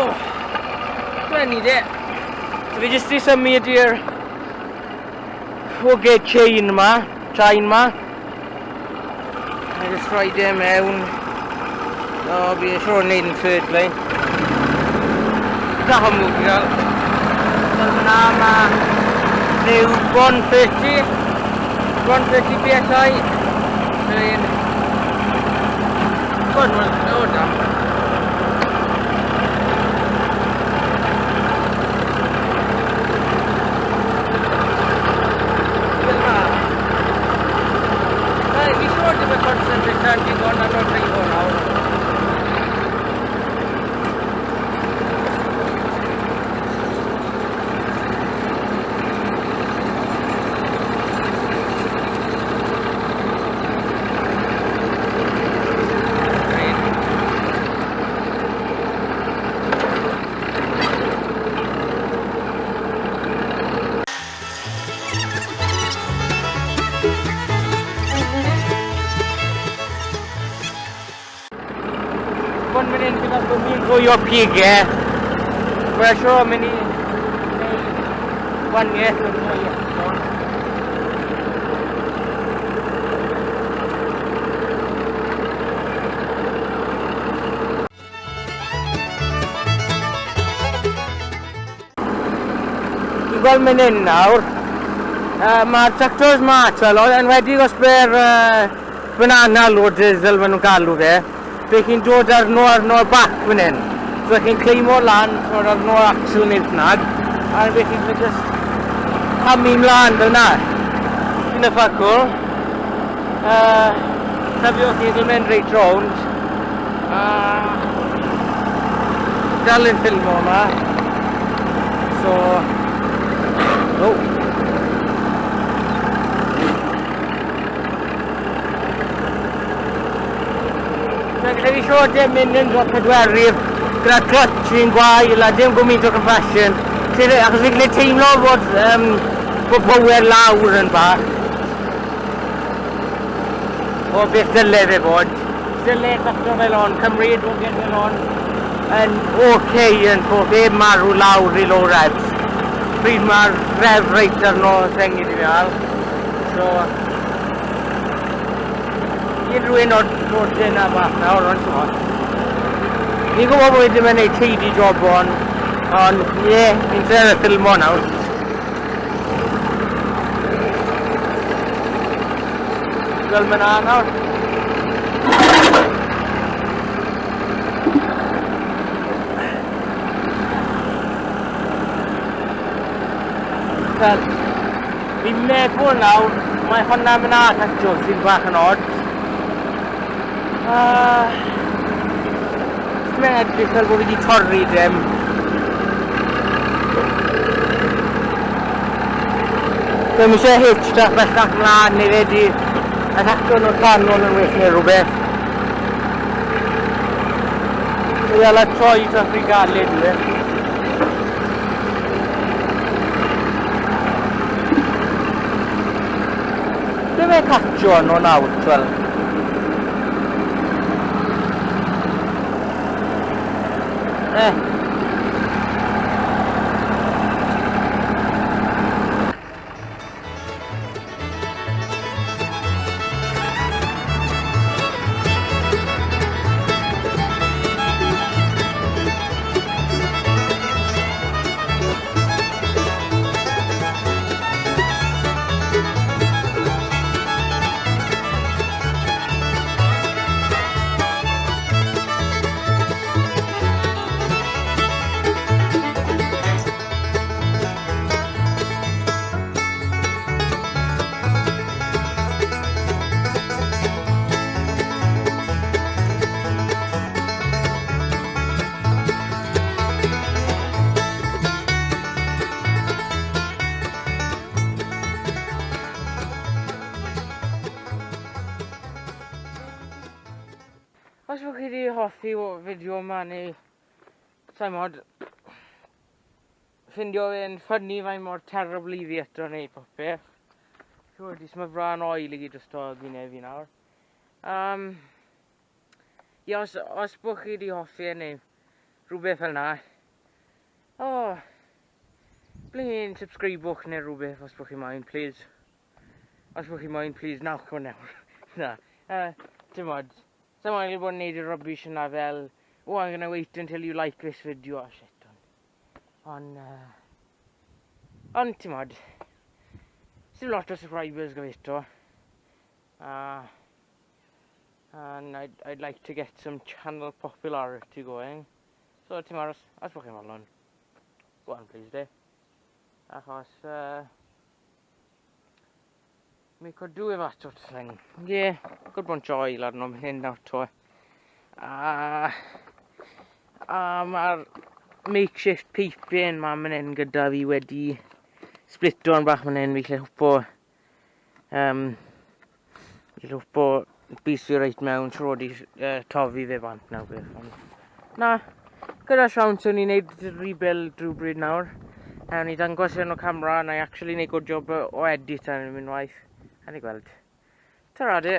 Oh, Gwenni de. So fi jyst i symud i'r hoge chain ma, chain ma. A jyst rhoi e mewn. O, fi eisiau o'n neud yn third line. Da hwnnw fi gael. Fel fyna mae rhyw 130, 130 PSI. Dwi'n... Good, o, damn. Fi siŵr dim y concentration digon ar o'r dreifo nawr. Bod mynd yn gyda bod ni'n fwy o pigau. Mae'n siŵr mynd i wneud gwaniaeth yn mwy eto. Dwi'n gweld mynd hyn nawr. Uh, Mae'r tractors ma, twel, enwedig os by'r uh, banana loaders fel maen nhw'n galw fe, be chi'n dod arno arno y bac fan hyn. So chi'n cleimo lan, twel, arno axle neu bynnag, a be chi'n mynd just camu mlaen fel na. Sy'n eitha cool. Uh, Tyfio chi ddim yn reit rownd. A dal yn ffilmo yma. So, oh. Dwi'n credu siŵr dim mynd yn dod pedwerydd gyda clutch yn gwael a dim gwmynt o compression. Achos fi'n gallu teimlo bod, um, bod power lawr yn bach. O beth dyle fe fod. Dyle tractor fel hon, Cymru dwgen fel hon, yn ok yn pob heb marw lawr i low revs. Pryd mae'r rev reit arno sengi di fel. So, unrhyw un o'r nodyn a bach nawr, ond ti'n Ni'n gwybod bod fi ddim yn gwneud tidy job on, ond ie, yeah, fi'n treial y ffilmo nawr. Gweld mynd nawr. Fel, fi'n meddwl nawr, mae hwnna mynd â catio sy'n bach yn odd. Mae'n edrych fel bod fi wedi torri dim. Dwi'n eisiau hitch dros bellach mlaen neu fe di ataco nhw'r canol yn well neu rhywbeth. Dwi'n ala troi dros rhy galed yw e. Dwi'n fe catio nhw nawr, twel. Eh. Os ydych chi wedi hoffi o fideo yma neu sa'n mod ffindio fe'n ffynnu fain mor terrible i fi eto neu popeth. Siwr, di mae fran oil i gyd drosto gwyneb fi nawr. Um, ie, os, os bod chi wedi hoffi e neu Rhywbeth fel na. Oh, blin, subscribwch neu rhywbeth os bod chi moyn, please. Os bod chi moyn, please, nawch o nawr. Na, ti'n mod, sa'n moyn bod yn neud y rubbish yna fel, "Oh, I'm gonna wait until you like this video," a shit. Ond, ti'n mod, sy'n lot o subscribers gyda eto. And I'd like to get some channel popularity going. So, ti'n mod, os bod chi'n fodlon, go on, please, de. Achos, we could do with that sort of thing. Yeah, good bunch o oil arno fan hyn nawr to. A mae'r makeshift piping ma fan hyn gyda fi wedi splito yn bach fan hyn, fi lle hwpo bys fi reit mewn trwy wedi tofi fe bant nawr beth. Ond, na, gyda siawns o'n i'n neud rebuild rhywbryd nawr. A o'n i dangos yn o camera, na i actually neud good job o edit ar yn unwaith. A ni gweld. Ta-ra de.